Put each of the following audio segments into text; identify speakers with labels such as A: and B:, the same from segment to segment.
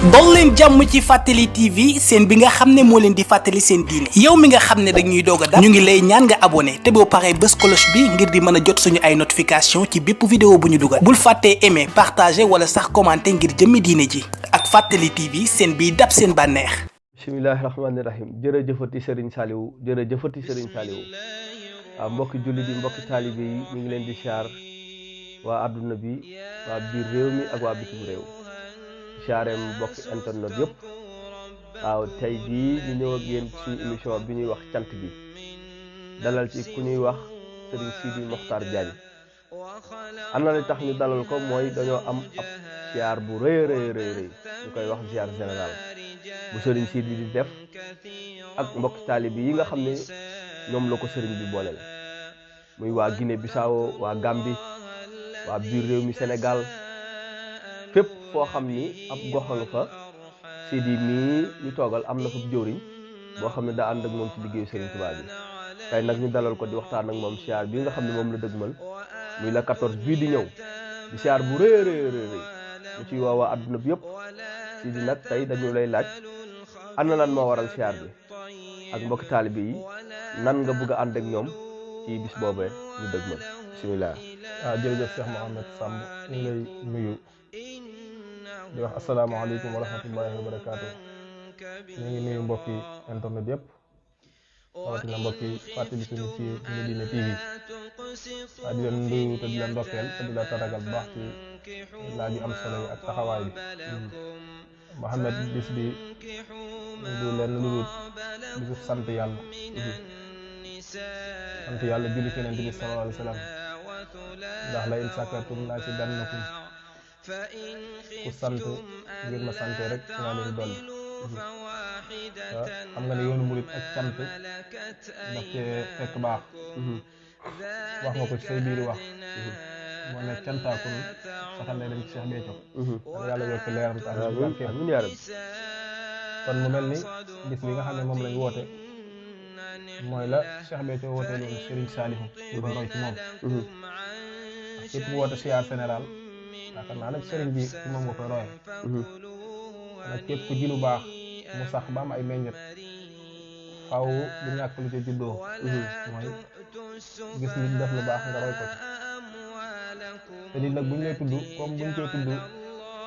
A: dol leen jàmm ci Fàttali TV seen bi nga xam ne moo leen di fàttali seen diine yow mi nga xam ne dañuy doog a dab ñu ngi lay ñaan nga abonné te boo paree bës cloche bi ngir di mën a jot suñu ay notification ci bépp vidéo bu ñu dugal bul fàttee aimer partager wala sax commenter ngir jëmmi diine ji ak Fàttali TV seen biy dab seen bànneex.
B: bismillahi rahmaani rahim jërëjëfati Serigne Saliou jërëjëfati Serigne Saliou waaw mbokki julli di mbokki taalibe yi ñu ngi leen di siyaar waa adduna bi waa biir réew mi ak waa bitim réew siyaareem mbokki internet yëpp waaw tey jii ñu ñëw ak yéen ci émission bi ñuy wax cant bi dalal ci ku ñuy wax Serigne Sidi Mokhtar Diagne am na li tax ñu dalal ko mooy dañoo am ab siyaar bu rëy ñu koy wax siyaar général bu Serigne Sidi di def ak mbokki taalibe yi nga xam ne ñoom la ko Serigne bi booleel muy waa Guinée Bissau waa Gambie waa biir réew mi Sénégal fépp foo xam ni ab gox nga fa Sidi mii ñu toogal am na fa jëwriñ boo xam ne daa ànd ak moom ci liggéeyu Serigne Touba bi tey nag ñu dalal ko di waxtaan ak moom siyaar bi nga xam ne moom la dëgmal muy la 14 bii di ñëw di siyaar bu rëy mu ciy woo waa adduna bi yëpp Sidi nag tey dañu lay laaj ana lan moo waral siyaar bi ak mbokki taalibe yi nan nga bëgg a ànd ak ñoom ci bis boobee ñu dëgmal bisimilah.
C: waaw jërëjëf Cheikh Mouhamed Samb ñu ngi lay nuyu di wax asalaamaaleykum wa rahmatullahi wa barakaatu. ñu ngi nuyu mbokki internet yëpp rawatina mbokki Fàttali suñu ci Medina TV waaye di leen nuyu te di leen ndokkeel te di la taragal bu baax ci laaj yu am solo yi ak taxawaay bi. Mouhamed bis bi du leen lu bisu sant yàlla julli ci Yonent bi sallallahu alayhi wa sallam ndax la in sakartum la azidannakum ku sant ngir ma sante rek dinaa leen dolli xam nga ne yoonu murit ak cant daf cee fekk baax wax nga ko ci say biir wax moo ne cantaakun saxal ne dem ci Cheikh Béthio yàlla yokk leeram tax kon mu mel ni bis bi nga xam ne moom lañ woote mooy la Cheikh Béthio woote loolu Serigne Saliou di ko roy ci moom képp ku woote siyaar général yaakaar naa nag Serigne bi ci moom nga koy roye nag képp ku ji lu baax mu sax ba am ay meññet faw du ñàkk lu ca juddoo mooy gis nit def lu baax nga roy ko te nit nag buñ lay tudd comme buñ koy tudd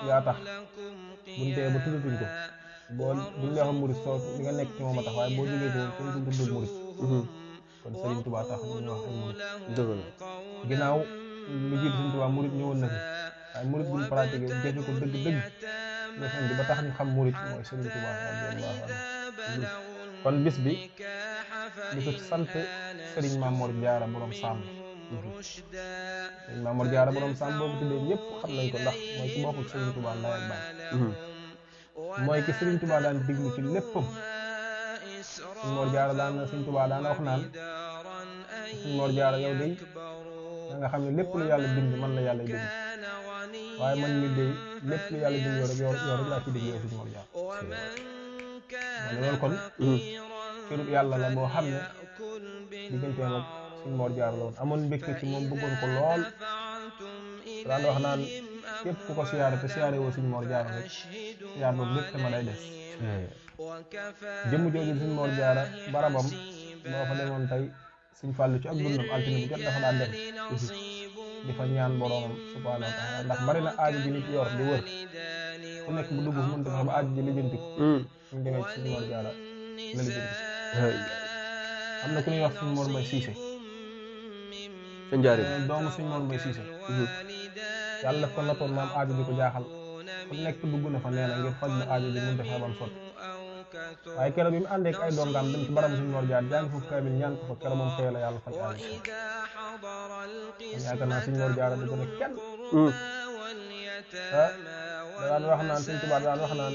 C: yaa tax buñ tee ba tuddatuñ ko boo buñ lay wax murit soo li nga nekk ci moom a tax waaye boo jógee ci moom kenn tuddul murit kon Serigne Touba tax ñu wax ay murit ginnaaw lu jiitu Serigne Touba murit ñëwoon na fi waaye murit buñ pratiqué jëfe ko dëgg ñoo xam di ba tax ñu xam murit mooy Serigne Touba radiyallahu anhu kon bis bi bisu sant Serigne Mamor Diarra borom Samb Serigne Mamor Diarra borom Samb boobu tuddee ñëpp xam nañ ko ndax mooy ci bopp Serigne Touba ndey ak baay mooy ki Serigne Touba daan diglu ci léppam Serigne Mor Diarra Serigne Touba daan wax naan Serigne Mor Diarra yow day da nga xam ne lépp lu yàlla bind man la yàlla bind waaye man mi day lépp lu yàlla bind yow rek laa ci diglu yow Serigne Mor Diarra loolu kon cërub yàlla la boo xam ne digganteem ak Serigne Mor Diarra la woon amoon mbégte ci moom bëggoon ko lool daan wax naan képp ku ko siyaare te siyaare woo Serigne Mor Diarra rek siyaar boobu lépp dama day des jëmm jooju Serigne Mor Diarra barabam moo fa demoon tey Serigne Fallou ci ak dundam altine bu jot dafa daan dem di fa ñaan boroomam subhanahu wa taala ndax bari na aajo ji nit yor di wër ku nekk bu dugg mënut a fexe ba aajo ji lijjanti ko ñu demee ci Serigne Mor Diarra la lijjanti am na ku ñuy wax Serigne Mor Mbaye Cissé
B: sa njaari
C: doomu Serigne Mor Mbaye Cissé yàlla daf ko nattoon maam aajo di ko jaaxal fu nekk dugg na fa nee na ngir faj la aajo ji mënut a fexe ba mu sotti waaye keroog bi mu àndee ak ay dongaam dem ci barabu Serigne Mor Diarra jàng foofu kaamil ñaan ko fa keroog moom xëy la yàlla faj aajo yaakaar naa Serigne Mor Diarra du ko ne kenn daan wax naan Serigne Touba daan wax naan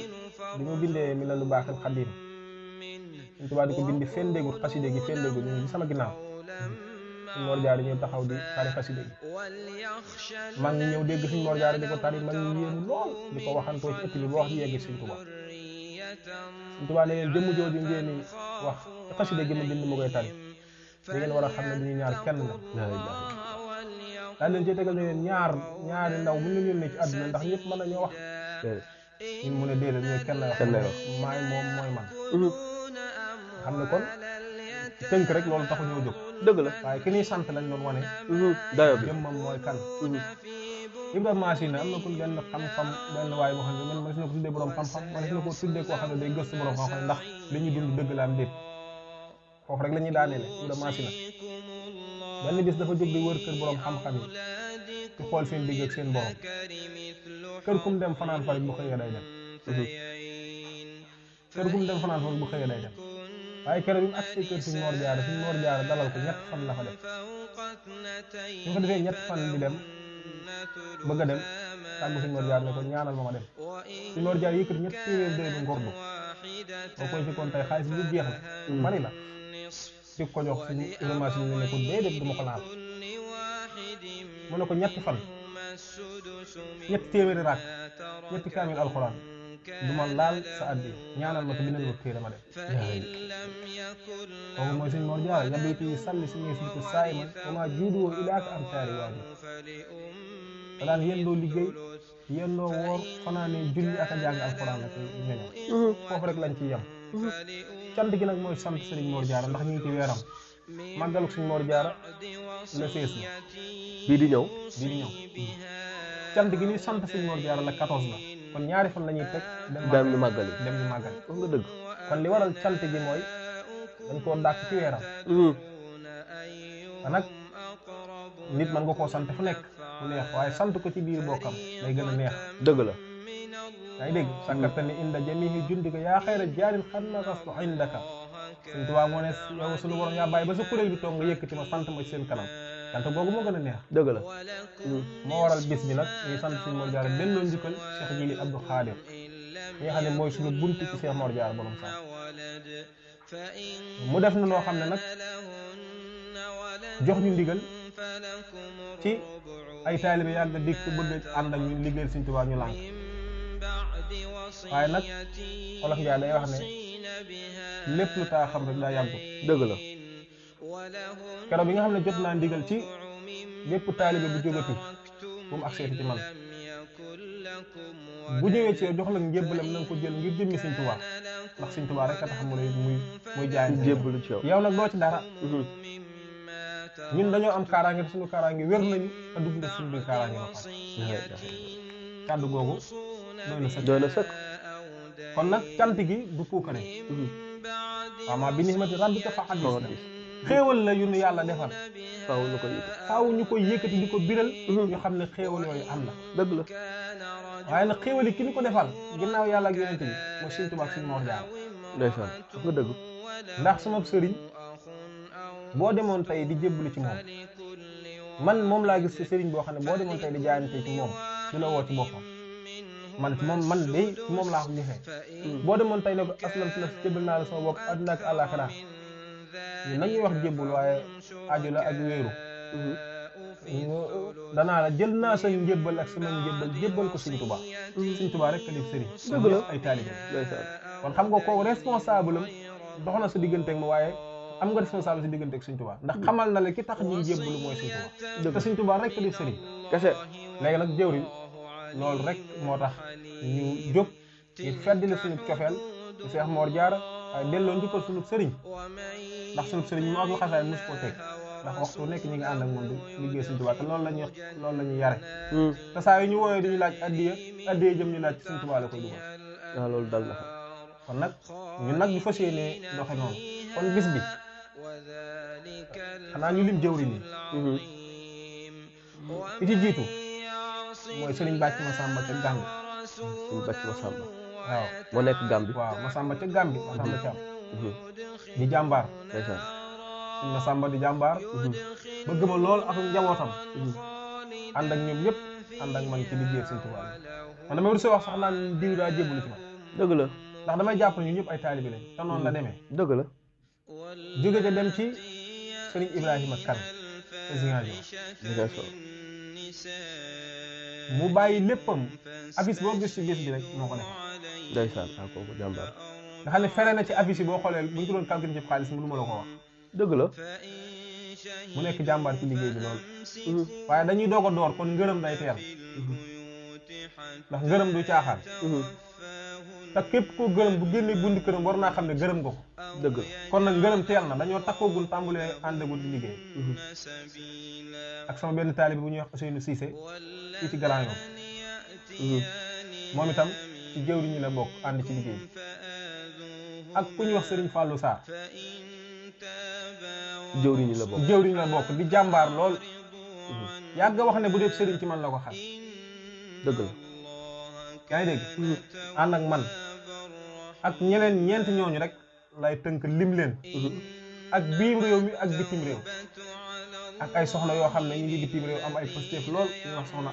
C: bi mu bindee mi la lu baaxil xadim Serigne Touba di ko bindi fendeegul xaside gi fendeegul ñu ngi sama ginnaaw Serigne Mor Diarra ñëw taxaw di tari xaside gi mag ñi ñëw dégg Serigne Mor Diarra di ko tari mag ñi yéemu lool di ko waxantoo ci ëtt bi ba wax ji yegg Serigne Touba Serigne Touba ne leen jëmm jooju ngeen ni wax xaside gi ma bind ma koy tari da ngeen war a xam ne du ñu ñaar kenn la daan leen cee tegal ne leen ñaari ndaw mën nañu ne ci àdduna ndax ñëpp mën nañoo wax ñun mu ne déedéet ñooy kenn wax maay moom mooy man xam ne kon tënk rek loolu taxu ñoo jóg
B: dëgg la
C: waaye ki ñuy sant lañ doon wane
B: dayo bi
C: jëmmam mooy kan Ibrahima Masina am na ku benn xam-xam benn waay boo xam ne man mënees na ko tuddee borom xam-xam mënees na ko tuddee koo xam ne day gëstu borom xam-xam ndax li ñuy dund dëgg la am déet foofu rek la ñuy daaneele Ibrahima Masina benn bis dafa jóg di wër kër borom xam-xam yi di xool seen digg ak seen borom kër kum dem fanaan fa rek bu xëyee day dem kër kum dem fanaan fa rek bu xëyee day dem waaye keroog bi mu agsee kër Sëñ Mor Jaara dalal ko ñetti fan la fa def ñu ko defee ñetti fan di dem bëgg a dem tàggu Sëñ Mor Jaara ne ko ñaanal ma dem Sëñ Mor Jaara yëkkati ñetti téeméer dërëm ngordu boo koy ci kon tey xaalis bi jeex la bari la di ko jox suñu information ñu ne ko déedéet duma ko laal mu ne ko ñetti fan ñetti téeméeri raak ñetti kaamil alxuraan duma laal sa addi ñaanal ma ko bindal ma téere ma dem kooku mooy Sëñ Mor Jaara yabitu salli suñuy surtout saay man wama juuduwoo ilaaka am taari waaji da daan yendoo liggéey yendoo woor fanaane julli ak a jàng alxuraan ak ñoño foofu rek lañ ci yem cant gi nag mooy sant Sëriñ Mor Jaara ndax ñu ngi ci weeram màggaluk Sëñ Mor Jaara la fees la
B: bii di ñëw
C: cant gi ñuy sant Sëñ Mor Jaara la 14 la kon ñaari fan la ñuy teg
B: dem ñu màggali
C: wax
B: nga dëgg
C: kon li waral cant gi mooy dañ koo dàq ci weeram te nag nit mën nga koo sant fu nekk mu neex waaye sant ko ci biir bokkam day gën a neex
B: dëgg la
C: yaa ngi dégg sakkarta ni inda jamihi jundika yaa xayra jaarin xan na rastu indaka Sëñ Tuubaa moo ne yow suñu borom yaa bàyyi ba sa kuréel bi toog nga yëkkati ma sant ma ci seen kanam sant googu moo gën a neex
B: dëgg la
C: moo waral bis bi nag ñuy sant Sëñ Mor Jaara delloo njukkal Cheikh Jili Abdou Khadir ñi nga xam ne mooy suñu buntu ci Cheikh Mor Jaara borom sax mu def na noo xam ne nag jox ñu ndigal ci ay taalibe yàgg dikk bëgg ànd ak ñu liggéeyal Sëñ Tuubaa ñu lànk waaye nag Olof Njaay day wax ne lépp lu taa xam rek daa yàggut
B: dëgg la
C: keroog bi nga xam ne jot naa ndigal ci bépp taalibe bu jógati bu mu agseeti ci man bu ñëwee ci yow jox la njébbalam na nga ko jël ngir jëmmi Sëñ Tuubaa ndax Sëñ Tuubaa rek a tax mu lay muy jaay
B: jébbalu ci
C: yow nag doo ci dara ñun dañoo am kaaraange te suñu kaaraange wér nañu te dugg na suñu biir kaaraange ba pare kàddu googu
B: doy na sëkk
C: kon nag cant gi du puukare waaw maa bi nihmati rabbika fa haddis xéewal la yu nu yàlla defal faaw ñu koy yëkkati di ko biral ñu xam ne xéewal yooyu am na
B: dëgg la
C: waaye nag xéewal yi ki ñu ko defal ginnaaw yàlla ak yonent bi mooy Sëñ Tuubaa ak Sëñ Mor Jaara
B: ndeysaan nga dëgg
C: ndax sama sëriñ boo demoon tey di jébbalu ci moom moom laa gis ci sëriñ boo xam ne boo demoon tey di jaayante ci moom du la woo ci boppam man de ci moom laa ko gisee boo demoon tey ne ko aslam si na jébbal naa la sama bopp àdduna ak àllaaxira ñu nañuy wax jébbal waaye aju la ak wéeru danaa la jël naa sa njébbal ak sama njébbal jébbal ko Sëñ Tuubaa Sëñ Tuubaa rek ka def sëriñ
B: dëgg la
C: ay taalibe kon xam nga kooku responsable am dox na sa diggante ak ma waaye am nga responsable sa diggante ak Sëñ Tuubaa ndax xamal na la ki tax ñuy jébbalu mooy Sëñ Tuubaa te Sëñ Tuubaa rek ka def sëriñ
B: kese
C: léegi nag jëwriñ loolu rek moo tax ñu jóg ñu feddali suñu cofeel ci Cheikh Mor Jaara waaye delloo njukkal suñu sëriñ ndax suñu sëriñ moo ak xasaay mos koo teg ndax waxtu nekk ñi ngi ànd ak moom di liggéey Sëñ Tuubaa te loolu la ñuy yare te saa yu ñu wooyee dañu laaj addiya jëm ñu laaj ci Sëñ Tuubaa la koy dugal
B: waaw loolu dal na
C: kon nag ñun nag ñu fas yéenee doxe noonu kon bis bi xanaa ñu lim jëwriñ yi ki ci jiitu mooy Sëriñ Bàcc Masamba ca Gàmbi
B: Sëriñ Bàcc Masamba
C: waaw
B: moo nekk Gàmbi
C: waaw Masamba ca Gàmbi Masamba Caam di jàmbaar
B: ndeysaan
C: Sëriñ Masamba di jàmbaar bëgg ma lool ak njabootam ànd ak ñoom ñëpp ànd ak man ci liggéey Sëñ Tuubaa man damay wut si wax sax naan diw daa jébbalu ci man
B: dëgg la
C: ndax damay jàpp ñu ñëpp ay taalibe lañ te noonu la demee
B: dëgg la
C: jóge ca dem ci Sëriñ Ibrahima Kane mu bàyyi léppam affiche boo gis ci bis bi rek moo ko def
B: ndeysaan ak kooku jàmbaar
C: nga xam ne fere na ci affiche yi boo xoolee buñ ko doon calculer ci xaalis mënu ma la ko wax
B: dëgg la
C: mu nekk jàmbaar ci liggéey bi loolu waaye dañuy doog a door kon ngërëm day teel ndax ngërëm du caaxaan te képp koo gërëm bu génnee bundi këram war naa xam ne gërëm nga ko.
B: dëgg la
C: kon nag ngërëm teel na dañoo takkoogul tàmbalee àndagul di liggéey. ak sama benn taalibe bu ñuy wax Ousseynou Cissé fii ci Grand Yoff. moom itam ci jëwriñ ñi la bokk ànd ci liggéey bi. ak ku ñuy wax Serigne Fallou Sarr.
B: jëwriñ la bokk
C: jëwriñ la bokk di jàmbaar lool. yàgg wax ne bu dee Serigne ci man la ko xam.
B: dëgg la.
C: yaa ngi dégg. ànd ak man ak ñeneen ñeenti ñooñu rek lay tënk lim leen. ak biir réew mi ak bitim réew. ak ay soxna yoo xam ne ñu ngi bitim réew am ay positif lool ñu wax soxna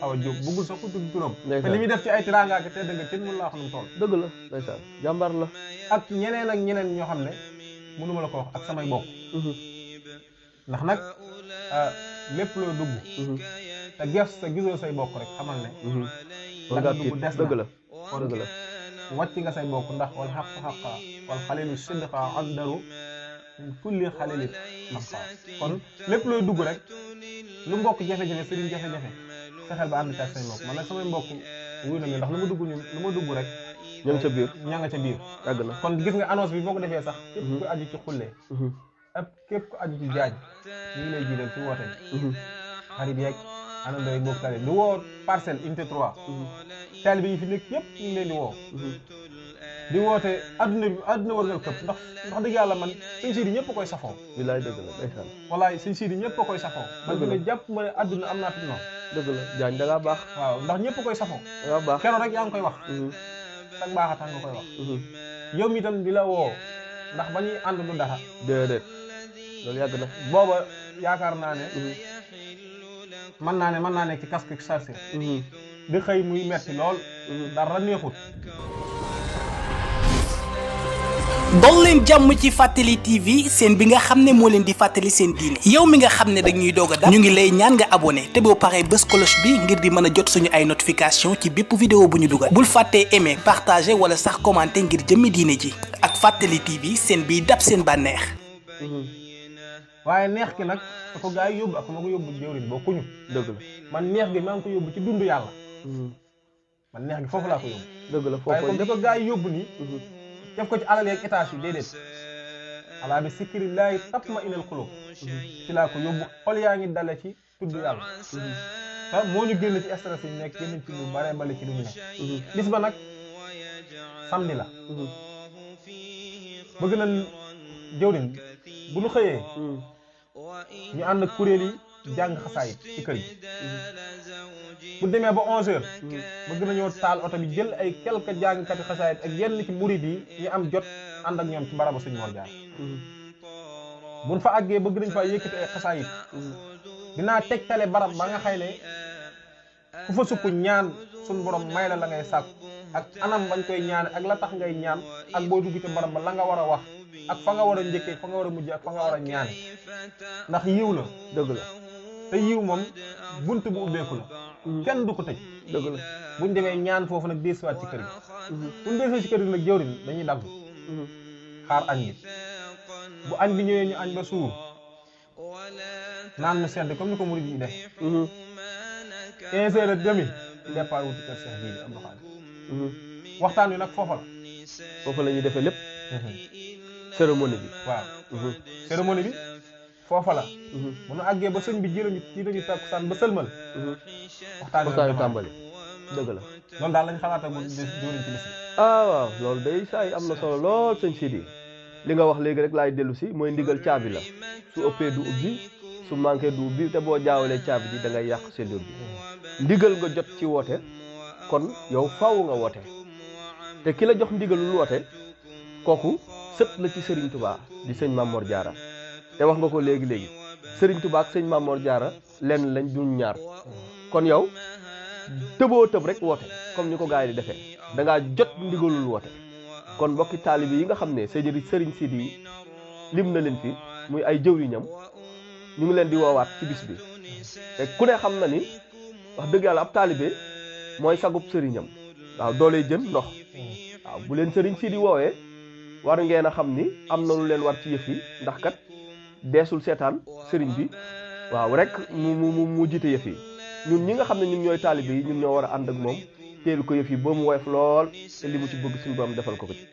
C: Awa Diop bëggul sax ku tudd turam. te li muy def ci ay tiraanga ak tedd nga kenn mënu laa wax nu mu toll.
B: dëgg la ndeysaan jàmbaar la.
C: ak ñeneen ñoo xam ne mënuma la ko wax ak samay bokk. ndax nag lépp loo dugg. te gerte sa gisoo say bokk rek xamal ne.
B: war ngaa tiit dëgg la dëgg la.
C: wàcc nga say bokk ndax wal xaq xaqa wal xalilu sidqa andaru kulli xalilin xaqa kon lépp looy dugg rek lu mbokk jafe-jafe sëriñ jafe-jafe fexeel ba ànd ci ak say mbokk man nag samay mbokk wuy na mi ndax lu ma dugg rek
B: ña nga ca biir yàgg na
C: kon gis nga annonce bi boo ko defee sax képp ku aju ci xulle ak képp ku aju ci jaañ ñu ngi lay jiital ci woote bi xarit yeeg anandoo yeeg mbokk tali du woo parcelle unité 3 taalibe yi fi nekk yëpp ñu ngi leen di woo di woote adduna warngal këpp ndax dëgg yàlla man sëñ Sidi ñëpp koy safoo
B: bilaay dëgg la ndeysaan
C: wallaay sëñ Sidi ñëpp koy safoo man dina jàpp ma ne adduna am naa fi noonu
B: dëgg la jaañ da ngaa baax
C: waaw ndax ñëpp koy safoo
B: da ngaa baax
C: keroog rek yaa ngi koy wax sax baax a tax nga koy wax yow mi itam di la woo ndax ba ñuy ànd du dara
B: déedéet loolu yàgg na
C: booba yaakaar naa ne mën naa nekk ci casque chargé di xëy muy metti lool dara neexut
A: dol leen jàmm ci Fàttali TV seen bi nga xam ne moo leen di fàttali seen diine yow mi nga xam ne dañuy doog a dab ñu ngi lay ñaan nga abonné te boo paree bës cloche bi ngir di mën a jot suñu ay notification ci bépp vidéo bu ñu dugal bul fàttee aimer partager wala sax commenter ngir jëmmi diine ji ak Fàttali TV seen biy dab seen bànneex.
C: waaye neex gi nag da ko gaa yi yóbbu ak ma ko yóbbu jëwriñ bokkuñu.
B: dëgg la
C: man neex gi maa ngi ko yóbbu ci dundu yàlla. man neex gi foofu laa ko yóbbu.
B: dëgg la foofu
C: waaye comme da ko gaa yi yóbbu nii. def ko ci alal yeeg étage yi déedéet. alaa bi sikrillahi tatma'innul qulub. ci laa ko yóbbu xol yaa ngi dale ci tudd yàlla. te moo ñu génn ci stress yi nekk génn ci lu bare bale ci lu ñu nekk. bis ba nag samedi la. bëgg na jëwriñ bu ñu xëyee. ñu ànd ak kuréel yi jàng xasaayit ci kër gi. bu demee ba 11h. bëgg nañoo taal oto bi jël ay quelques jàngkati xasaayit ak yenn ci murid yi ñu am jot ànd ak ñoom ci barabu Sëñ Mor Jaara. buñ fa àggee bëgg nañ fa yëkkati ay xasaayit. dinaa tegtale barab ba nga xëy ne ku fa sukk ñaan suñ borom may la ngay sàkku ak anam bañ koy ñaane ak la tax ngay ñaan ak boo dugg ci barab ba la nga war a wax. ak fa nga war a njëkkee fa nga war a mujj ak fa nga war a ñaane ndax yiw la
B: dëgg la
C: te yiw moom bunt bu ubbeeku la kenn du ko tëj
B: dëgg la
C: buñ demee ñaan foofu nag deesiwaat ci kër gi buñ deesee ci kër gi nag jëwriñ dañuy dagg xaar añ bi bu añ bi ñëwee ñu añ ba suur naan mu sedd comme ni ko murid yi def 15h30 départ wuti kër Cheikh bii Abdou Khadre waxtaan wi nag foofa la
B: foofu la ñuy defee lépp cérémonie bi
C: waaw cérémonie bi foofa la bu nu àggee ba sëñ bi jëlañu takkusaan ba sëlmal waxtaan wi tàmbali
B: dëgg la
C: loolu daal lañ xalaat ak mu jëwriñ ci bis bi
B: waaw loolu day saa yi am na solo lool sëñ Sidi li nga wax léegi rek laay dellu si mooy ndigal caabi la su ëppee du ubbi su manqué du ubbi te boo jaawalee caabi ji da ngay yàq séddóor bi ndigal nga jot ci woote kon yow faaw nga woote te ki la jox ndigalul woote kooku sët la ci Serigne Touba di sëñ Mamor Diarra te wax nga ko léegi Serigne Touba ak sëñ Mamor Diarra lenn lañ duñ ñaar kon yow tëboo tëb rek woote comme ni ko gars yi di defee da ngaa jot ndigalul woote kon mbokki taalibe yi nga xam ne Serigne Sidi lim na leen fi muy ay jëwriñam ñu ngi leen di woowaat ci bis bi te ku ne xam na ni wax dëgg yàlla ab taalibe mooy sagub sëriñam waaw dooley jën ndox waaw bu leen Serigne Sidi woowee war ngeen a xam ni am na lu leen war ci yëf yi ndax kat deesul seetaan sëriñ bi waaw rek mu jiite yëf yi ñun ñi nga xam ne ñun ñooy taalibe yi ñun ñoo war a ànd ak moom teelu ko yëf yi ba mu woyof lool te li mu ci bëgg suñu borom defal ko ci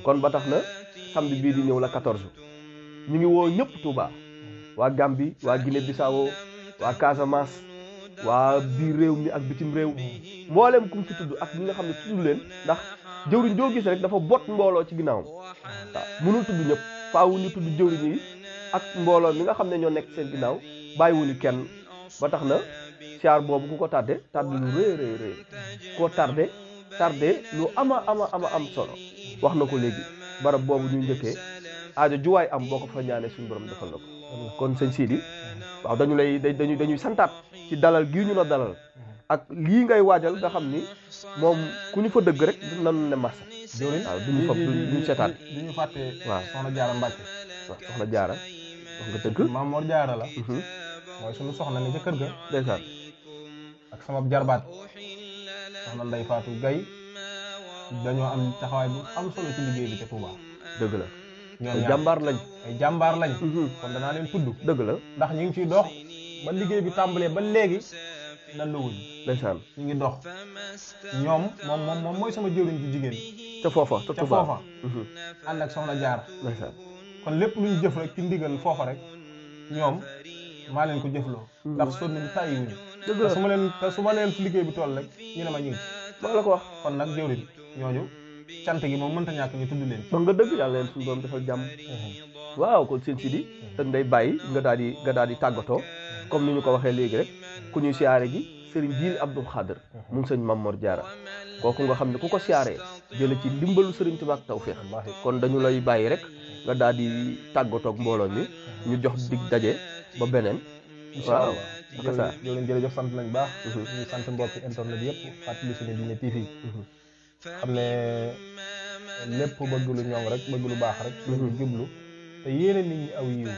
B: kon ba tax na samedi bii di ñëw la 14 ñu ngi woo ñëpp Touba waa Gambie waa Guinée Bissau waa Casamance waa biir réew mi ak bitim réew mboolem ku mu fi tudd ak ñi nga xam ne tudd leen ndax jëwriñ doo gis rek dafa bot mbooloo ci ginnaawam waaw mënul tudd ñëpp faaw ñu tudd jëwriñ yi ak mbooloo mi nga xam ne ñoo nekk seen ginnaaw bàyyiwuñu kenn ba tax na siyaar boobu ku ko tardé lu rëy koo tardé lu ama am solo wax na ko léegi barab boobu ñu njëkkee aajo juwaay am boo ko fa ñaanee suñu borom defal na ko kon sëñ Sidi waaw dañuy santaat ci dalal gii ñu la dalal ak lii ngay waajal nga xam ni moom ku ñu fa dëgg rek nanu ne marsa
C: jëwriñ
B: waaw duñu seetaat
C: duñu fàtte
B: waaw
C: soxna Jaara Mbàkke
B: waaw soxna Jaara wax nga dëgg
C: Maam Mor Jaara la mooy suñu soxna ni ca kër ga
B: ndeysaan
C: ak sama jarbaat soxna Ndey Faatu Gay dañoo am taxawaay bu am solo ci liggéey bi ca Touba
B: dëgg la
C: ñoom
B: ay jàmbaar lañ
C: ay jàmbaar lañ kon danaa leen tudd
B: dëgg la
C: ndax ñu ngi ciy dox ba liggéey bi tàmbalee ba léegi nan la wuñ
B: ndeysaan
C: ñu ngi dox ñoom moom mooy sama jëwriñ ju jigéen
B: ca foofa
C: ànd ak soxna Jaara
B: ndeysaan
C: kon lépp lu ñu jëf rek ci ndigal foofa rek ñoom maa leen ko jëfloo ndax sonn ñu tàyyiwuñu
B: dëgg la
C: su ma leen fu liggéey bi toll rek ñu ne ma ñu ngi
B: maa la ko wax
C: kon nag jëwriñ ñooñu cant gi moom mënta ñàkk ñu tudd leen
B: wax nga dëgg yàlla leen suñu doom defal jàmm waaw kon seen Sidi dañ day bàyyi nga daal di tàggatoo comme ni ñu ko waxee léegi rek ku ñuy siyaare ji Serigne Djily Abdou Khadr mu sëñ Mame Mor Diarra kooku nga xam ne ku ko siyaaree jële ci ndimbalu Serigne Touba ak tawféex kon dañu lay bàyyi rek nga daal di tàggatoo ak mbooloo mi ñu jox dig daje ba beneen waaw
C: jëwriñ jërëjëf sant nañ baax ñu sant mbokki internet yëpp fàttali suñu Diine TV xam ne lépp bëgg lu ñoŋ rek bëgg lu baax rek lañu jublu te yéene nit ñi aw yiw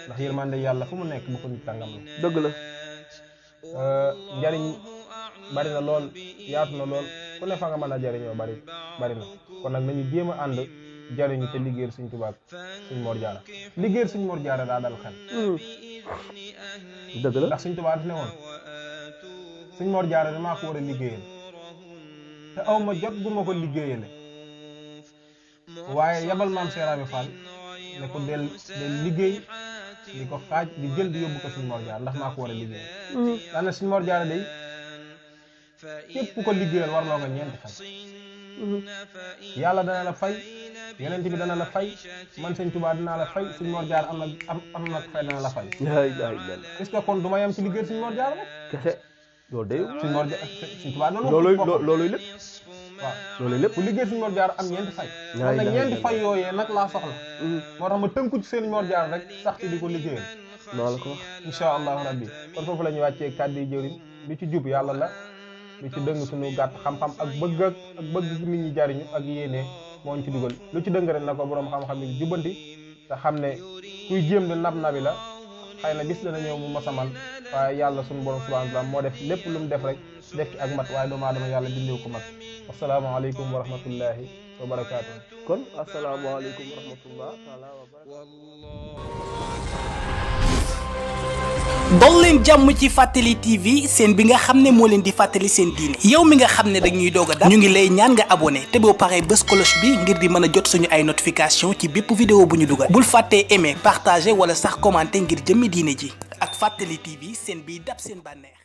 C: ndax yërmande yàlla fu mu nekk bu ko nit tàngam la
B: dëgg la
C: njariñ bari na lool yaatu na lool ku ne fa nga mën a jariñoo bari na kon nag nañu jéem a ànd jariñu te liggéeyal Sëñ Tuubaa Sëñ Mor Diarra liggéeyal Sëñ Mor Diarra daa dal xel
B: dëgg la
C: ndax Sëñ Tuubaa daf ne woon Sëñ Mor Diarra damaa ko war a liggéeyal te aw ma jot gu ma ko liggéeyale waaye yabal maam Seeraami Fall ne ko del liggéey di ko xaaj di jël di yóbbu ko Sëñ Mor Diarra ndax maa ko war a liggéeyal daana Sëñ Mor Diarra day képp ku ko liggéeyal warloo nga ñeenti fay yàlla dana la fay yonent bi dana la fay man Sëñ Tuubaa dinaa la fay Sëñ Mor Diarra am na fay dana la fay est-ce que kon du ma yem ci liggéeyal Sëñ Mor Diarra rek
B: kese loolu day
C: Sëñ Mor Diarra Sëñ Tuubaa
B: looluy lépp
C: waaw
B: looluy lépp
C: bu liggéey Sëñ Mor Diarra am ñeenti fay kon nag ñeenti fay yooyee nag laa soxla moo tax ma tënku ci Sëñ Mor Diarra rek sax ci di ko liggéeyal
B: maa la ko wax
C: insha allahu rabbi kon foofu la ñuy wàccee kàddu yi jëriñ lu ci jub yàlla la lu ci dëng suñu gàtt xam-xam ak bëgg nit ñi jariñu ak yéene moo ñu ci dugal lu ci dëng rek na ko boroom xam-xam yi jubbanti te xam ne kuy jéem di nabi la xëy na bis dana ñëw mu masaman waaye yàlla suñu borom subhanahu wa taala moo def lépp lu mu def rek def ci ak mat waaye doomu aadama yàlla dindew ko mat asalaamaaleykum wa rahmatullahi wa barakaatu
B: kon asalaamaaleykum wa rahmatullah taala wa barakaatu
A: dol leen jàmm ci Fàttali TV seen bi nga xam ne moo leen di fàttali seen diine yow mi nga xam ne dañuy doog a dab ñu ngi lay ñaan nga abonné te boo paree bës cloche bi ngir di mën a jot suñu ay notification ci bépp vidéo bu ñu dugal bul fàttee aimer partager wala sax commenter ngir jëmmi diine ji ak Fàttali TV seen biy dab seen bànneex